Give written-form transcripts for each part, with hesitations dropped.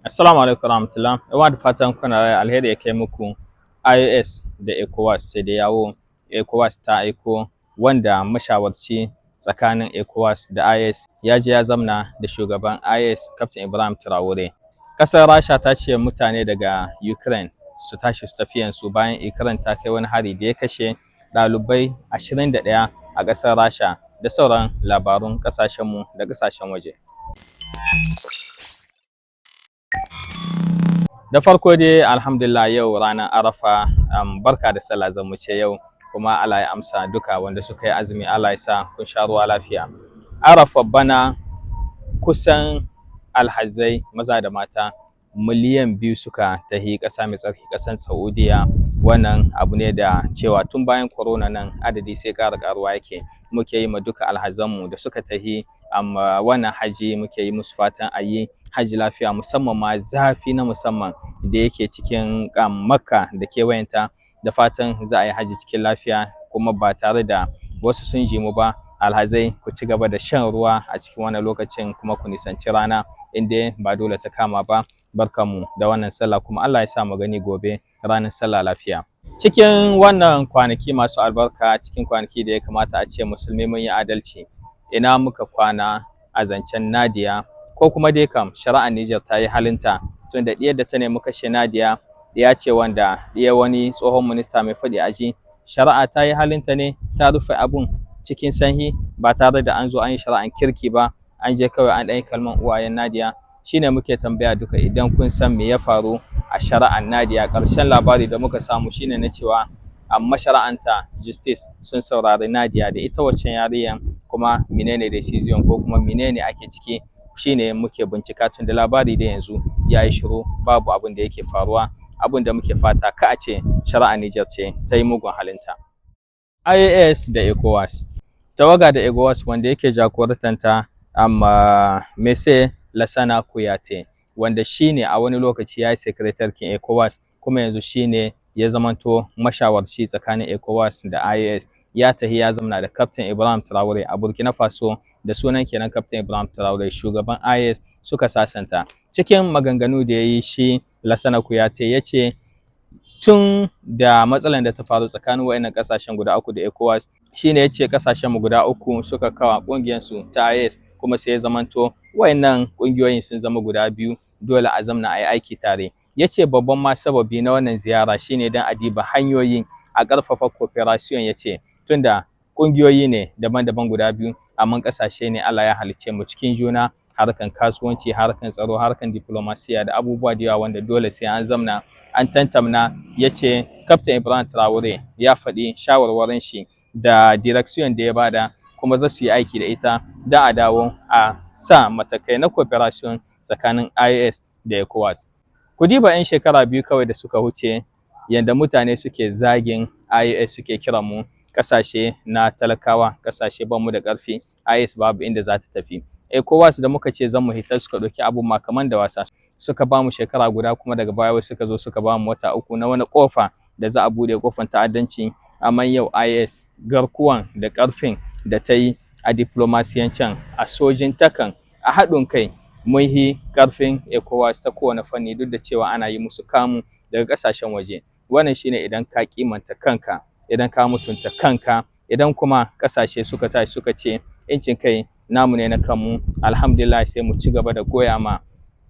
Assalamu alaikum warahmatullah. Yawa, da fatan kuna raya alheri ya kai muku. IOS da ECOWAS, sai da yawo ECOWAS ta aiko wanda mashawarci tsakanin ECOWAS da IOS, ya je ya zamna da shugaban IOS, Captain Ibrahim Traore. Ƙasar Rasha ta ce mutane daga Ukraine su tashi su tafiyansu bayan Ukraine ta kai wani hari da ya kashe ɗalibai 21 a ƙasar Rasha, da sauran labarun ƙasashenmu da ƙasashen waje. Da farko dai, alhamdulillah, yau ranar Arafa, barka da sallah zan ce yau, kuma Allah ya amsa duka wanda suka yi azumi, Allah ya sa kun sha ruwa lafiya. Arafa bana kusan alhazai maza da mata miliyan 2 suka tahi ƙasa mai tsarki, ƙasar Saudiya. Wannan abu ne da cewa tun bayan corona nan adadi sai ƙara ƙaruwa yake. Muke yi ma duka alhazanmu da suka tahi amma wannan haji, muke yi musu fatan a yi haji lafiya, musamman ma zafi na musamman da yake cikin Makka da kewayenta, da fatan za a yi haji cikin lafiya kuma ba tare da wasu sun jimu ba. Alhazai, ku ci gaba da shan ruwa a cikin wannan lokacin, kuma ku nisanci rana in dai ba dole ta kama ba. Barkanmu da wannan sallah, kuma Allah ya sa mu gani gobe ranar sallah lafiya. Cikin wannan kwanaki masu albarka, cikin kwanaki da ya kamata a ce musulmi mun yi adalci, ina muka kwana a zancen Nadiya? Ko kuma dai kam shari'ar Nijar ta yi halinta, tunda ɗiyar da ta nemi kashe Nadiya ya ce wanda ɗiyar wani tsohon minista mai faɗi aji, shari'a ta yi halinta ne, ta rufe abun cikin sanyi ba tare da an zo an yi shari'an kirki ba, an je kawai an ɗan yi kalman uwayen Nadiya. Shine muke tambaya duka, idan kun san me ya faru a shari'ar Nadiya. Ƙarshen labari da muka samu shine na cewa amma shari'anta justice sun saurari Nadiya da ita waccan yarinyan, kuma menene decision ko kuma menene ake ciki shine muke bincika, tun da labari da yanzu ya yi shiru, babu abin da yake faruwa. Abin da muke fata, ka a ce shari'ar Nijar ce ta yi mugun halinta. IAS da ECOWAS, tawaga da ECOWAS wanda yake jagorantanta amma Mese Lassana Kuyate, wanda shine a wani lokaci ya yi secretary kin ECOWAS, kuma yanzu shine ya zamanto mashawarci tsakanin ECOWAS da IAS, ya tahi ya zamana da Captain Ibrahim Traore a Burkina Faso, da sunan kenan Captain Ibrahim Traore shugaban IAS, suka sasanta. Cikin maganganu da ya yi shi Lassana Kuyate, ya ce tun da matsalan da ta faru tsakanin wayannan kasashen guda uku da ECOWAS, shine ya ce kasashen mu guda uku suka kawa kungiyar su ta IAS, kuma sai ya zamanto wayannan kungiyoyin sun zama guda biyu, dole a zamna a yi aiki tare. Ya ce babban ma sababi na wannan ziyara shine don a diba hanyoyi a ƙarfafa cooperation. Ya ce tunda ƙungiyoyi ne daban-daban guda biyu, amma ƙasashe ne Allah ya halicce mu cikin juna, harkan kasuwanci, harkan tsaro, harkan diplomasiya da abubuwa da yawa wanda dole sai an zamna an tantamna. Ya ce Captain Ibrahim Traore ya faɗi shawarwarin shi da direction da ya bada, kuma za su yi aiki da ita don a dawo a sa matakai na cooperation tsakanin IAS da ECOWAS. Ku diba 'yan shekara 2 kawai da suka wuce, yadda mutane suke zagin IAS, suke kiran mu ƙasashe na talakawa, ƙasashe ba mu da ƙarfi, IAS babu inda za ta tafi. ECOWAS da muka ce zan mu hita, suka ɗauki abun ma kaman da wasa, suka ba mu shekara guda, kuma daga baya wai suka zo suka ba mu wata 3 na wani ƙofa da za a buɗe ƙofan ta'addanci. Amma yau IAS, garkuwan da ƙarfin da ta yi a diplomasiyancen, a sojin takan, a haɗin kai, mun yi ƙarfin ECOWAS ta kowane fanni, duk da cewa ana yi musu kamu daga ƙasashen waje. Wannan shine idan ka kimanta kanka, idan ka mutunta kanka, idan kuma ƙasashe suka tashi suka ce 'yancin kai namu ne na kanmu, alhamdulillah, sai mu ci gaba da goya ma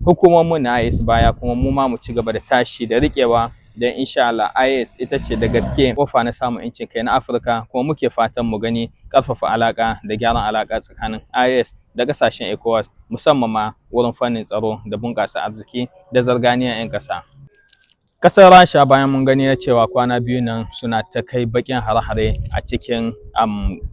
hukumomin na IAS baya, kuma mu ma mu ci gaba da tashi da riƙewa, don insha Allah IAS ita ce da gaske kofa na samun 'yancin kai na Afirka. Kuma muke fatan mu gani ƙarfafa alaƙa da gyaran alaƙa tsakanin IAS da ƙasashen ECOWAS, musamman ma wurin fannin tsaro da bunƙasa arziki da zarganiyan 'yan ƙasa. Ƙasar Rasha, bayan mun gani na cewa kwana biyu nan suna ta kai baƙin hare-hare a cikin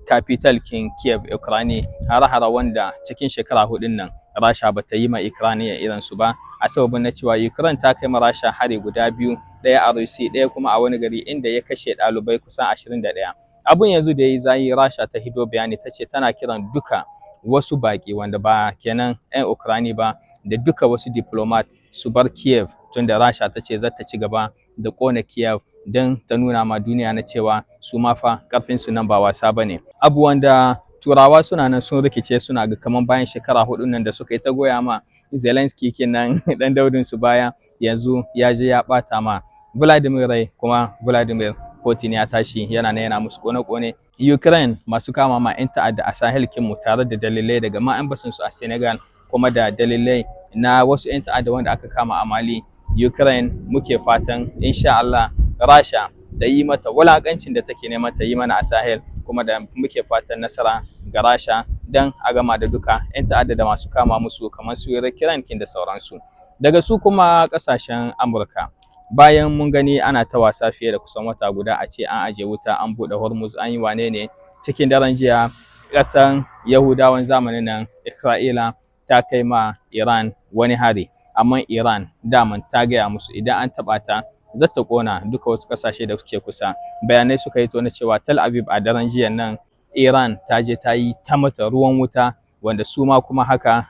capital kin Kiev, Ukraine, hare-hare wanda cikin shekara 4n nan Rasha ba ta yi ma Ukraine irin su ba, a sababin na cewa Ukraine ta kai ma Rasha hari guda biyu, ɗaya a Russia, ɗaya kuma a wani gari inda ya kashe ɗalibai kusan 21. Abun yanzu da ya yi zayi, Rasha ta hido bayani, ta ce tana kiran duka wasu baƙi wanda ba kenan 'yan Ukraine ba da duka wasu diplomat su bar Kiev, tunda Rasha ta ce za ta ci gaba da ƙona Kiev don ta nuna ma duniya na cewa su ma fa ƙarfin su nan ba wasa ba ne. Abu wanda Turawa suna nan sun rikice, suna ga kaman bayan shekara 4 nan da suka yi ta goya ma Zelensky kenan, dan daudin su baya, yanzu ya je ya bata ma Vladimir rai, kuma Vladimir Putin ya tashi yana nan yana musu kone-kone. Ukraine masu kama ma 'yan ta'adda a Sahel kinmu, tare da dalilai daga ma embassy su a Senegal, kuma da dalilai na wasu 'yan ta'adda wanda aka kama a Mali. Ukraine muke fatan insha Allah Rasha ta yi mata wulakancin da take neman ta yi mana a Sahel, kuma da muke fatan nasara ga Rasha don a gama da duka 'yan ta'adda da masu kama musu kamar su Ukraine kin da sauransu. Daga su kuma kasashen Amurka, bayan mun gani ana ta wasa fiye da kusan wata guda, a ce an aje wuta, an buɗe Hormuz, an yi wane ne, cikin daren jiya ƙasan Yahudawan zamanin nan Isra'ila ta kai ma Iran wani hari. Amma Iran daman ta gaya musu idan an taɓa ta za ta ƙona duka wasu ƙasashe da suke kusa. Bayanai suka yi to na cewa Tel Aviv a daren jiya nan Iran ta je ta yi ta mata ruwan wuta, wanda su ma kuma haka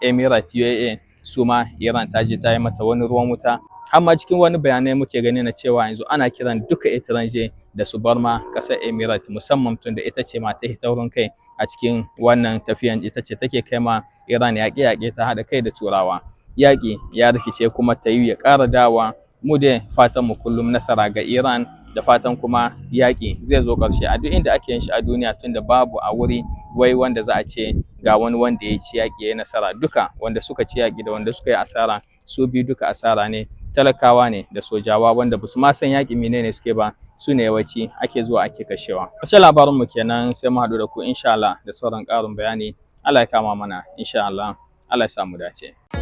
Emirates UAE su ma Iran ta je ta yi mata wani ruwan wuta. Amma cikin wani bayanai muke gani na cewa yanzu ana kiran duka étranger da su bar ma ƙasar Emirates, musamman tun da ita ce ma ta taurin kai a cikin wannan tafiyan, ita ce take kai ma Iran yaƙe-yaƙe, ta haɗa kai da Turawa. Yaƙi ya rikice kuma ta yi ya ƙara dawa. Mu dai fatan mu kullum nasara ga Iran, da fatan kuma yaƙi zai zo ƙarshe a duk inda ake yin shi a duniya, tunda babu a wuri wai wanda za a ce ga wani wanda ya ci yaƙi ya yi nasara. Duka wanda suka ci yaƙi da wanda suka yi asara, su biyu duka asara ne. Talakawa ne da sojawa wanda ba su ma san yaƙi menene suke ba, su ne yawanci ake zuwa ake kashewa. Ƙarshen labarinmu kenan, sai mu haɗu da ku insha Allah da sauran ƙarin bayani. Allah ya kama mana insha Allah, Allah ya samu dace.